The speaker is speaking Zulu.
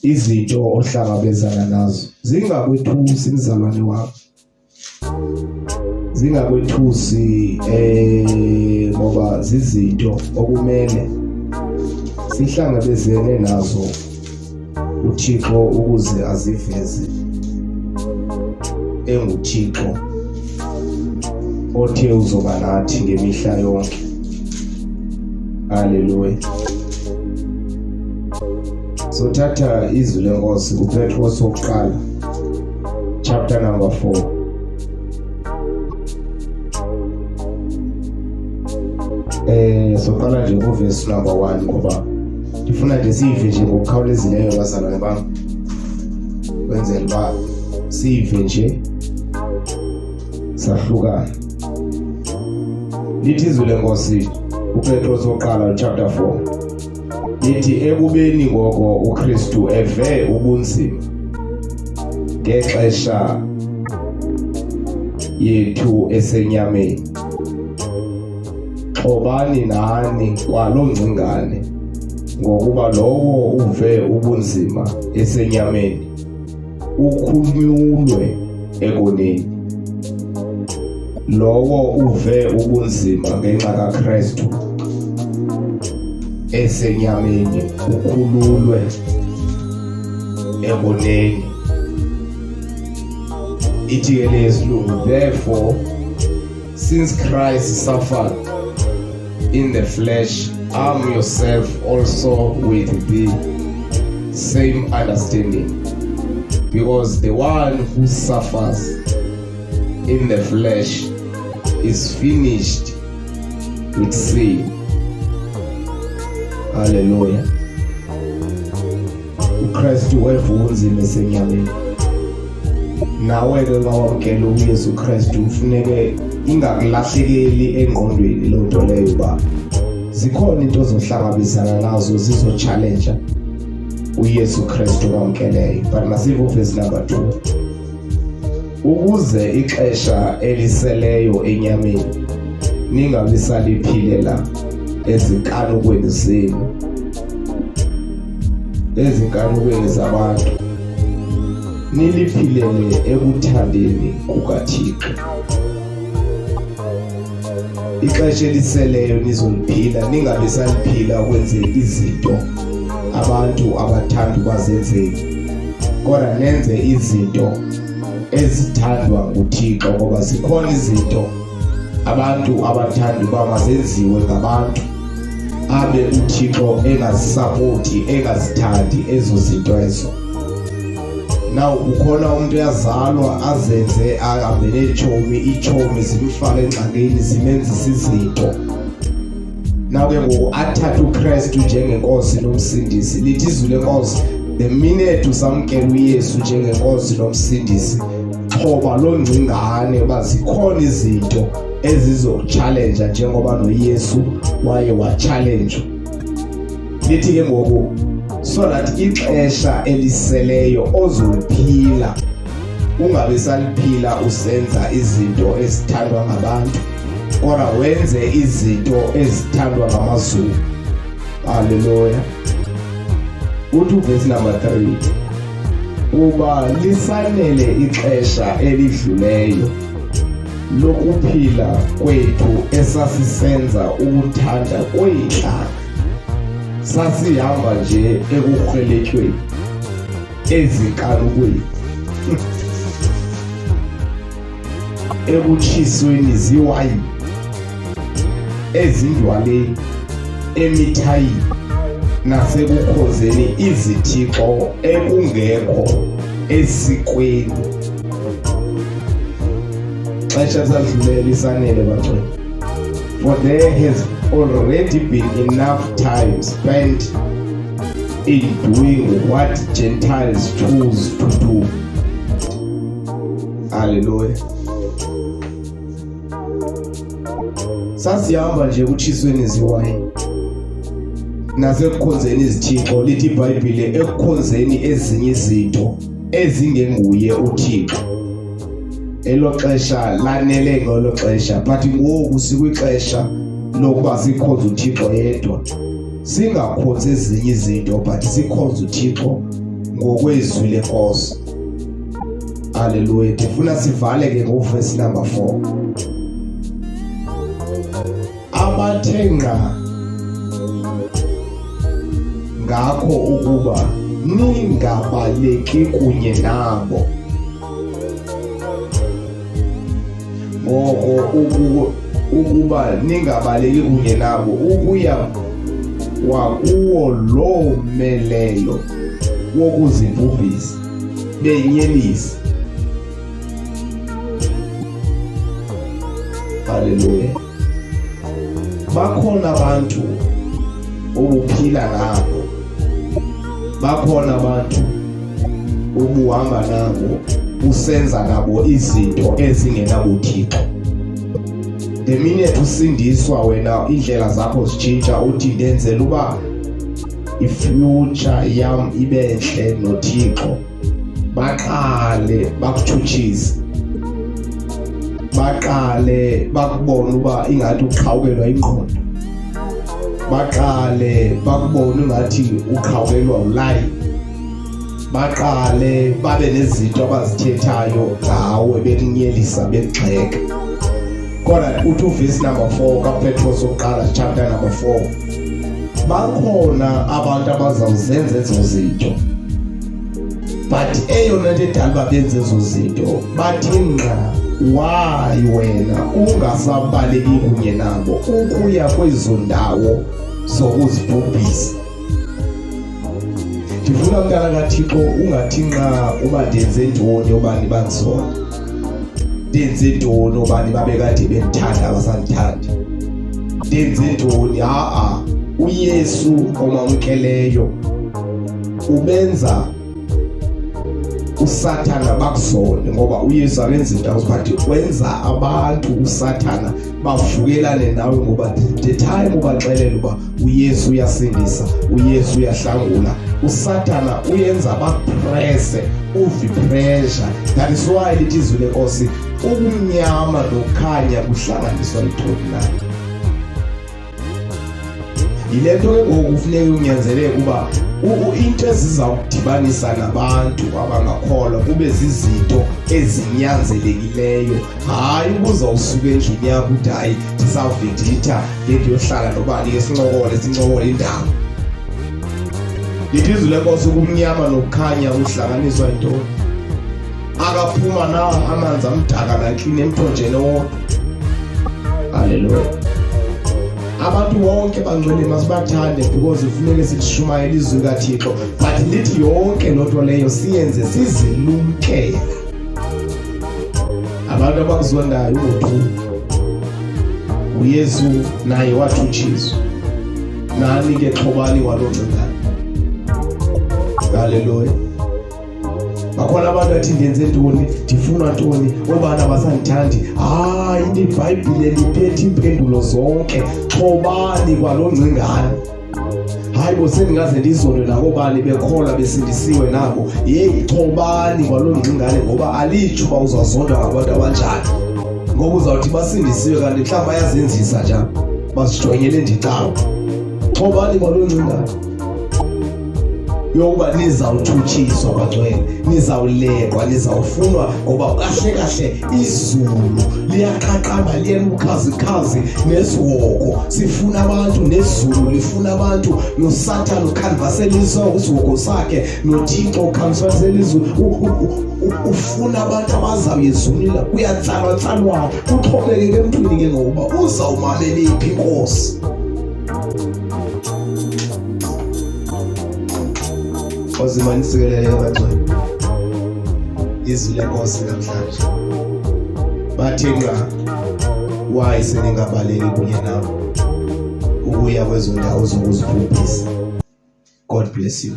Izinto ohlangabezana nazo zingakwethusi, mzalwane wami, zingakwethusi ngoba zizinto okumele sihlangabezene nazo uThixo ukuze aziveze enguThixo othe uzoba nathi ngemihla yonke. Haleluya. Sothatha izwi lenkosi kuPetros wokuqala, chapter number 4. Soqala nje kuverse number 1 ngoba ndifuna nje sive nje ngokukhawulezileyo, bazalwane bami, kwenzela uba sive nje sahlukana. Lithi izwi lenkosi uPetros wokuqala, chapter 4, lithi, "Ekubeni ngoko uKristu eve ubunzima ngexesha yethu esenyameni, xhobani nani kwaloo ngcingane, ngokuba lowo uve ubunzima esenyameni ukhunyulwe ekoneni." Lowo uve ubunzima ngenxa kaKristu esenyameni ukhululwe ekoneni. Ithi ke lesilungu, "Therefore, since Christ suffered in the flesh, arm yourself also with the same understanding, because the one who suffers in the flesh is finished with sin." Hallelujah. UKristu weva ubunzima esenyameni. Nawe ke mawamkela uYesu Kristu, ufuneke ingakulahlekeli engqondweni loo nto leyo uba zikhona into ozohlangabezana nazo zizo-challenge uYesu Kristu wamkeleyo. But masive uvesi number 2: "Ukuze ixesha eliseleyo enyameni ningabi saliphilela ezinkanukweni zenu, ezinkanukweni zabantu, niliphilele ekuthandeni kukaThixo." Ixesha eliseleyo nizoliphila, ningabe saliphila ukwenze izinto abantu abathanda ubazenzeni, kodwa nenze izinto ezithandwa nguThixo, ngoba zikhona izinto abantu abathanda uba mazenziwe ngabantu abe uThixo engazisapoti, engazithandi ezo zinto ezo. Now kukhona umuntu uyazalwa azenze ahambe neetshomi, iitshomi zimfake engxakini, zimenzisa izinto. Now ke ngoku athathe uKristu njengenkosi nomsindisi. Lithi izwi lenkosi, the minute usamkela uYesu njengenkosi nomsindisi, xhoba loo ngcingane uba zikhona izinto ezizochallenge njengoba noYesu waye wachallenge. Lithi ke ngoku, so that ixesha eliseleyo ozoliphila ungabe saliphila usenza izinto ezithandwa ngabantu, kodwa wenze izinto ezithandwa ngamazulu. Haleluya. Uthi uvesi number 3, "Kuba lisanele ixesha elidluleyo lokuphila kwethu esasisenza ukuthanda kweentlanga, sasihamba nje ekurhweletyweni, ezinkanukweni, ekutshisweni ziwayini, ezindwaleni, emithayini, nasekukhonzeni izithixo ekungekho esikweni." Xesha sadlulela isanele, bangcwele. "For there has already been enough time spent in doing what Gentiles choose to do." Hallelujah. Sasihamba nje kutshisweni ziwayini nasekukhonzeni izithixo. Lithi iBhayibhile, ekukhonzeni ezinye izinto ezingenguye uThixo. Elo xesha lanele ngelo xesha, but ngoku sikwixesha lokuba sikhonze uThixo yedwa, singakhonzi ezinye izinto, but sikhonze uThixo. Ngokwezwi lenkosi. Haleluya. Ndifuna sivale ke ngovesi number 4. Abathe ngqa ngakho ukuba ningabaleki kunye nabo. Ngoko ukuba ningabaleki kunye nabo ukuya kwakuwo loo melelo wokuzibhubhisa benyelisa. Haleluya. Bakhona abantu obuphila nabo, bakhona abantu ubuhamba nabo, usenza nabo izinto ezingenabuthixo. The minute usindiswa wena, indlela zakho zitshintsha, uthi ndenzela uba ifuture yam ibe ntle noThixo. Baqale bakutshutshise, baqale bakubone uba ingathi uqhawukelwa ingqondo, baqale bakubone ingathi uqhawukelwa ulayi, baqale babe nezinto abazithethayo ngawe, bekunyelisa, bekugxeka. Kodwa uthi uvesi number 4 kaPetros wokuqala, chapter number 4, bakhona abantu abazawuzenza ezo zinto, but eyona nto edala uba benze ezo zinto, bathi ngqa why wena ungasabaleki kunye nabo ukuya kwezo ndawo zokuzibhubhisa. Ndifuna mntana kaThixo ungathi nqa uba ndenze ntoni obani bandizona, ndenze ntoni obani babekade bendithanda abasandithandi, ndenze ntoni. Ha-a, uYesu omamkeleyo ubenza uSathana bakuzone, ngoba uYesu akenzi into, but wenza abantu uSathana bavukelane nawe, ngoba the time ubaxelela uba uYesu uyasindisa, uYesu uyahlangula, uSathana uyenza bakupresse, uve pressure. That is why lithi izwi lenkosi, ubumnyama nokukhanya kuhlanganiswa yintoni na? Yile nto ke ngoku kufuneka unyanzeleke uba into eziza kudibanisa nabantu abangakholwa kube zizinto ezinyanzelekileyo, hayi ubuzawusuka endlini yakho uthi hayi ndizawuviditha ngendiyohlala nobani ke sincokole, sincokole indaba. Lithi izwi lenkosi, ubumnyama nokukhanya kuhlanganiswa yintoni? Akaphuma na amanzi amdaka naklini emthonjeni owodwa? Haleluya. Abantu bonke bangcwele masibathande, because kufuneke silishumayele izwi kaThixo, but lithi yonke loo nto leyo siyenze sizilumkela abantu abakuzondayo. Ungothuki, uYesu naye wathutshiswa. Nani ke xhobani waloo ngcingane. Haleluya. Bakhona abantu athi ndenze ntoni, ndifuna ntoni, obana basandithandi. Hayi, into ibhayibhile liphethe iimpendulo zonke. Xhobani kwaloo ngcingane. Hayi bo, sendingaze ndizonde nakobani bekholwa besindisiwe nabo. Yeyi, xhobani kwaloo ngcingane, ngoba alitsho uba uzawuzondwa ngabantu abanjani, ngoba uzawuthi basindisiwe kanti mhlawumbi bayazenzisa nje, bazijonyele ndicawa. Xhobani kwaloo ngcingane yokuba nizawutshutshiswa bangcwele, nizawuleqwa, nizawufunwa, ngoba kahle kahle izulu liyaqaqamba, liyelukhazikhazi nesihogo sifuna abantu, nezulu lifuna abantu, noSathane ukhanvasela isihogo sakhe, noThixo ukhanvasela izulu, ufuna abantu abazawuya ezulwini. Kuyatsalwatsalwana, kuxhomekeke emntwini ke ngokuba uzawumamela iphi inkosi. Ozima nisikelele abangcwele. Izwi lenkosi namhlanje. Bathi nqa why seningabaleki kunye nabo ukuya kwezo ndawo zokuzibhubhisa. God bless you.